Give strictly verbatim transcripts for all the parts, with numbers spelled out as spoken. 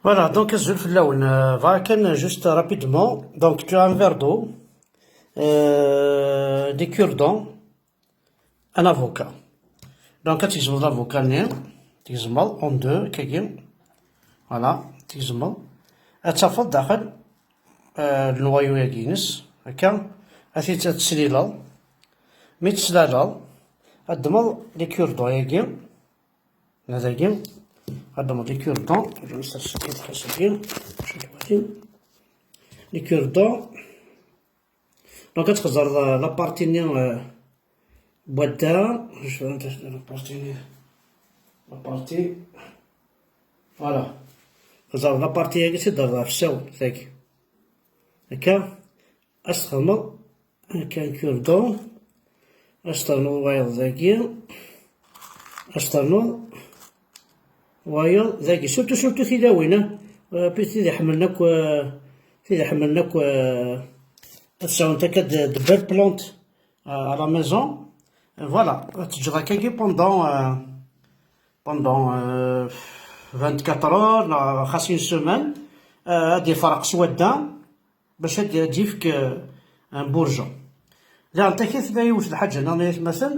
Voilà, donc azul fell-awen. Euh, voilà kan, juste rapidement. Donc tu as un verre d'eau, euh, des cure-dents, un avocat. Donc ad tgezmeḍ l'avocat-nni, tgezmeḍ en deux, kagi. Voilà, tgezmeḍ. Ad tafeḍ daxel, euh, le noyau-agi-ines, akka. Ad t-, ad teslileḍ. Mi teslaleḍ, ad ddmeḍ les cure-dents-agi. Dagi ad ddmeḍ les cure-dents. Les cure-dents. Donc ad txeẓẓreḍ la partie-nni, euh, n wadda. La partie-nni, la partie. Voilà. Txeẓẓreḍ la partie-agi, ad tt-id-terreḍ ɣef ssawel tagi. Akka. Ad txedmeḍ akka, un cure-dent. Ad s-ternuḍ wayeḍ dagi. Ad s-ternuḍ wayeḍ dagi. Surtout, surtout tilawin, hein. Euh, puis tid iḥemmlen akk, euh, tid iḥemmlen akk, euh, ad sɛunt akka de, de belles plantes, euh, à la maison. Euh, voilà, ad teǧǧeḍ akkagi pendant, euh, pendant, euh, vingt-quatre heures, neɣ xas une semaine, euh, ad ifreq s wadda. Bac ad d-, ad d-yefk, euh, un bourgeon. Daɣen takit tella yiwet n lḥaǧa nniḍen ay atmaten,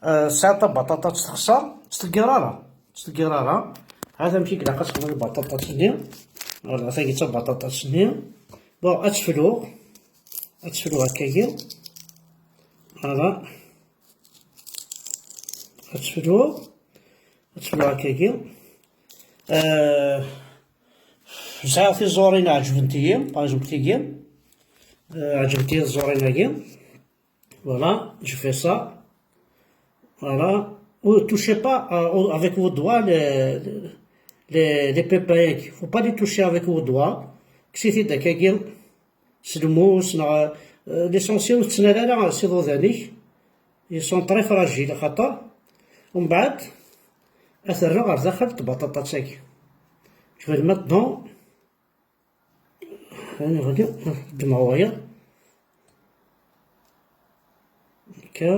euh, tesɛiḍ tabaṭaṭat texṣer, ur tt-tteggar ara, ur tt-tteggar ara. Hata amek i ilaq ad txedmeḍ lbaṭaṭat-nni. Voilà, tagi d tabaṭaṭat-nni. Bon, ad tt-fluɣ, ad tt-fluɣ akkagi. Voilà. Ad tt-fluɣ, ad tt-fluɣ akkagi. Euh, Sɛiɣ tiẓurin ɛeǧbent-iyi, par exemple tigi. Euh, ɛeǧbent-iyi tẓurin-agi. Voilà, je fais ça. Voilà. Ou touchez pas, euh, au-, avec vos doigts les, les, les pépins. Faut pas les toucher avec vos doigts. Kkes-it-id akkagi s lmus, neɣ, euh, l'essentiel ur tettnal ara s iḍudan-ik. Ils sont très fragiles, axaṭer. Umbeɛd, ad t-rreɣ ɣer daxel n tbaṭaṭat-agi. Je vais le mettre dans, ad ddmeɣ wayeḍ. Akka.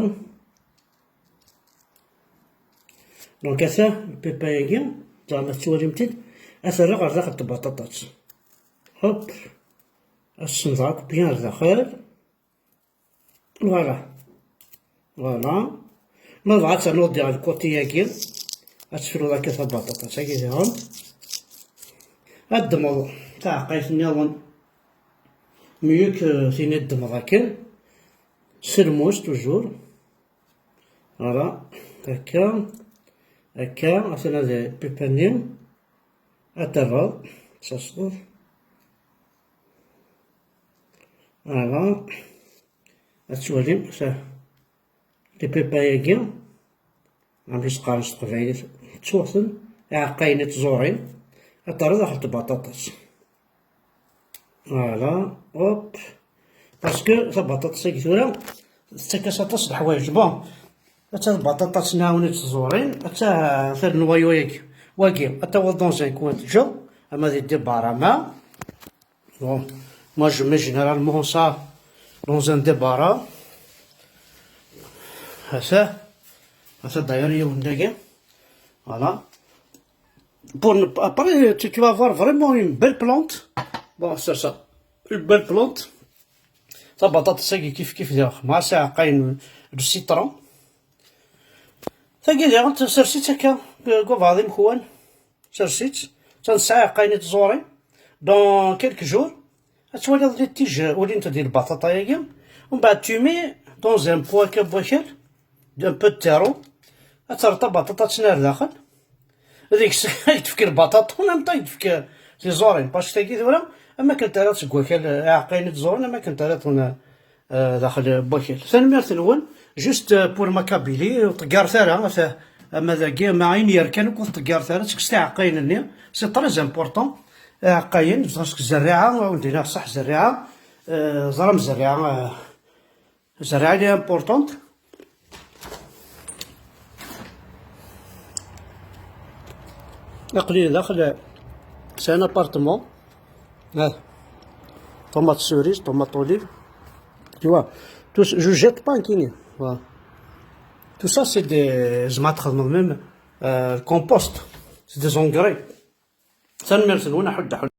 Donc, ata, pépin-agi, zeɛma tettwalimt-t-id, ad t-rreɣ ɣer daxel n tbaṭaṭat. Hop. Ad ssendeɣ akk bien ɣer daxel. Voilà. Voilà. Ma bɣa ad ternuḍ diɣ lkuṭi-agi, ad tefruḍ akka tabaṭaṭat-agi diɣen. Ad ddmeḍ taɛeqqayt nniḍen, mieux que tin i ddmeḍ akken. S lmus, toujours. Voilà. Akka. Akka. Atan ad pépin-nni. Ad terreḍ. Tesseḍ. Voilà. Ad twalim, ça. Les pépins-agi, amek i s-qqaren s teqbaylit, ttuɣ-ten, iɛeqqayen i tẓurin, ad terreḍ daxel tbaṭaṭat. Voilà, hop. Parce que tabaṭaṭat-agi tura, tettak-as aṭas n leḥwayeǧ. Bon, atta tbaṭaṭat nɛawen i tẓurin, atta ternu wayu-agi. Wagi, ad tawiḍ dans un coin teǧǧeḍ, ama di dibara, ama Bon, moi je mets généralement ça dans un débarras. Ata, ata d'ailleurs yiwen dagi. Voilà. Pour ne, après, tu, tu vas avoir vraiment une belle plante. Bon, c'est ça. Une belle plante. Tabaṭaṭat-agi kif kif diɣ. Ma c'est un, le citron. Tagi diɣen sers-itt akka, deg ubeɛḍ imekwan. Sers-itt. Atan tesɛa iɛeqqayen i tẓurin. Dans quelques jours, ad twaliḍ les tiges ulint di lbaṭaṭa-agi. Umbeɛd tu mets dans un pot akka n wakal, un peu de terreau. Ad terreḍ tabaṭaṭa-tt ar daxel. Deg-s ad k-d-tefk lbaṭaṭa, en même temps ad k-d-tefk tiẓurin. Parce que tagi tura, am akken terriḍ seg wakal, iɛeqqayen i tẓurin, am akken terriḍ-ten, euh, daxel n wakal. Tanemmirt-nwen, juste, euh, pour ma Kabylie, ur ṭeggaret ara, ata, ama dagi, ama ayen yerkan, ur ṭeggaret ara, tekkes tiɛeqqayin-nni, c'est très important. Iɛeqqayen, parce que zerriɛa, ur d-iniɣ ṣṣeḥ zerriɛa, euh, ẓram zerriɛa, euh, zerriɛa elle est importante. Aql-i daxel, c'est un appartement. Ah. Tomate cerise, tomate olive. Tu vois, tout, je jette pas, nekkini. Voilà. Tout ça, c'est des, je m'attrape même, euh, le compost. C'est des engrais. Tanemmirt-nwen, aḥuddu aḥuddu.